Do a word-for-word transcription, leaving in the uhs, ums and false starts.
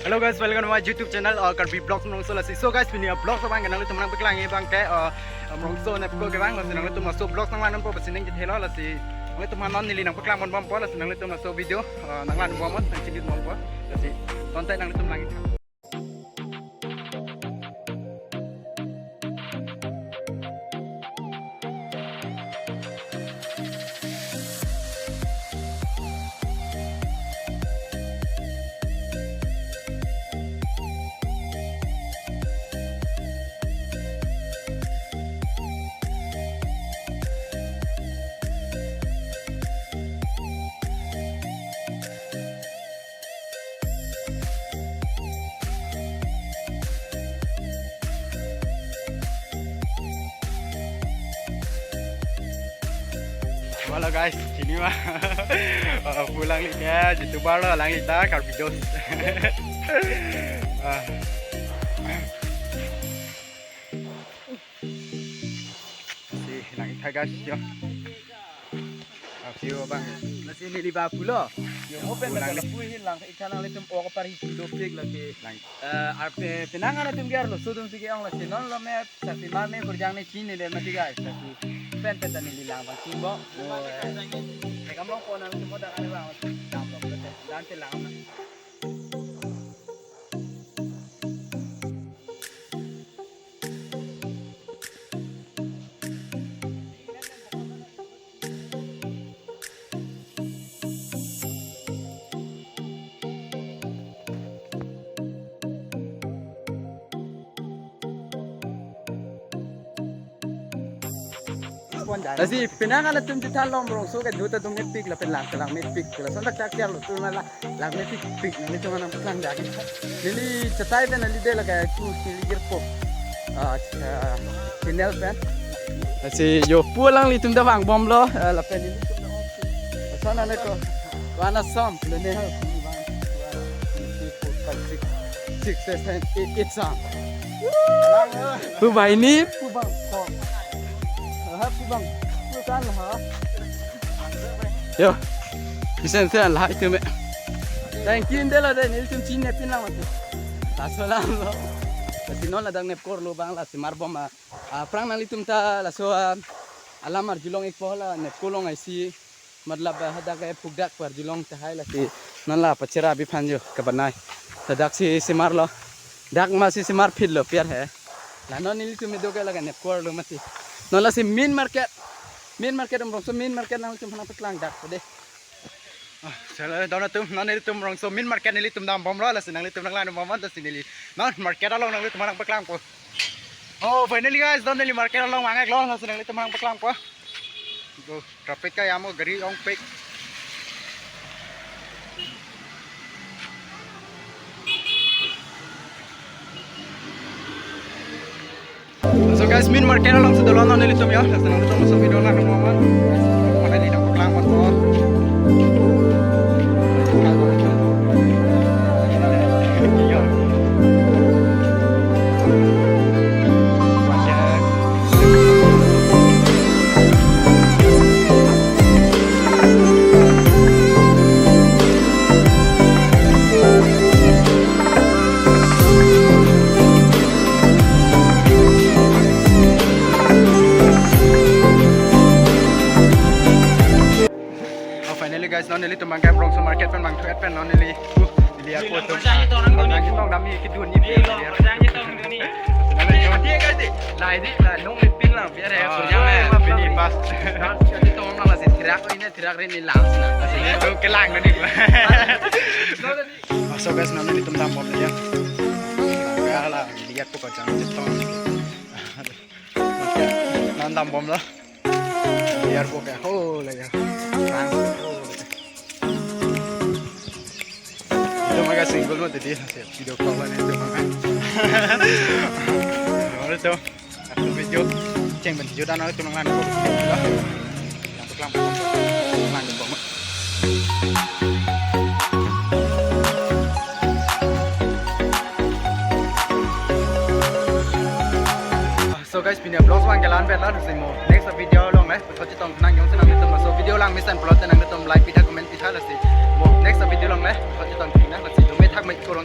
Hello guys, welcome to my YouTube channel, uh, Karbi Vlogs Mrongso lasi. So guys, pini a-vlog so abang ke nanglitum nangpaklang abang ke, uh, Mrongso NEEPCO kevang, lasi nanglitum laso vlog nanglang nangpo pasi nangkethelo lasi. Nanglitum non neli nangpaklang bompo lasi nanglitum laso video, uh, nanglang bomnon, nangchini bompo. Lasi tontai nanglitum lang. Wala guys, chini ma. Oh, pu langli ya, YouTuber lo langli ta, Karbi Dos. Ah. Si, langli ta guys, yo. Apiu abang. Lasi neli ba pulo. Yo, mo pen pulang bata ni. Lapu hin lang, ik tha nanglitum ok apar hi dopik lagi. Lang. Eh, arpe penang anatum ke arloso atum si ke-ong lasi non lo me, sapi ma me kurjang ne chin ne le mati guys. Sapi pen pen ta neli lang bang chin bo. Oh, eh. Tekam long pon nangtum mo dang ane bang. Dam long pete. Dan te lang na. Lasi penang anatum chethan long Mrongso kedo ta dum mepik lapen lang ta lang mepik. Lason tak tak tiar lo tu mala lang mepik pik nanglitum nangpaklang dak. Neli chetai pen neli de lake tu neli girpo. Ah, channel pen. Lasi yo pu alanglitum ta vang bomlo, eh, lapen nelitum ta okay. Lason ane ko. Wana som, lene ho. One, two, three, four, five, six, six, seven, eight, eight song. Pu bai ni. Pu bang, so. Ha, pu bang. Pu kan ha. Yo. Bisen se lah itu me. Thank you, indela de, nelitum chin ne pin lang mati. Laso alam lo. Lasi non ladak NEEPCO arlo abang lasi marbom a. Ah, aphrang nanglitum ta laso, ah, alam arjulong ikpo la NEEPCO along isi. Matlab, eh, hadak ke pukdak parjulong tahai lasi non la pachera biphan jo kabanai. Hadak si semar lo. Dak ma si semar phit lo piar he. La non nelitum kedo ke lake NEEPCO arlo mati. Non lasi main market. Main market Mrongso main market nanglitum nangpaklang dak de. Ah, sala don atum, non nelitum Mrongso main market nelitum dam bomlo lasi nanglitum nanglang bomnon lasi neli. Non market along nanglitum nangpaklangpo. Oh, finally guys, don neli market along vang-iklo lasi nanglitum nangpaklangpo. Go. Traffic ka yamo gari ongpik. So guys, main market along si dolo non nelitum ya. Laso nanglitum laso video lang mo man. Mana di dong lang mo. Oh, finally guys, non nelitum abang ke Mrongso market pen bang thuet pen non neli. Uh, neli ako tum. Tong nami kedun ni. Dia guys, dia. Lai di, lai nong ni pin lang biar ya. Oh, kurang ya, ya, pin ni pas. Jadi tong nang lasi thirak ini thirak rin ni lang sina. Lasi ni tu kelang ni. So guys, non nelitum dam bom ya. Ya la, lihat pokok jangan jetong. Non dam bomlo. Biar ko kayak, oh, lagi. Rang, oh, lagi. Itu maka single mo tadi, hasil video call ini itu maka. Nomor itu, aku video, ceng video dan itu nang lang. Yang pertama, lang bom. So guys, pini a-vlog abang ke la-an vet lo, lasi mo next video along le, kachetong nang jongsi nanglitum laso video lang mesen pulote nanglitum like pitha comment pitha lasi. Mo next video along le, kachetong nang lasi, dome thak me kurang.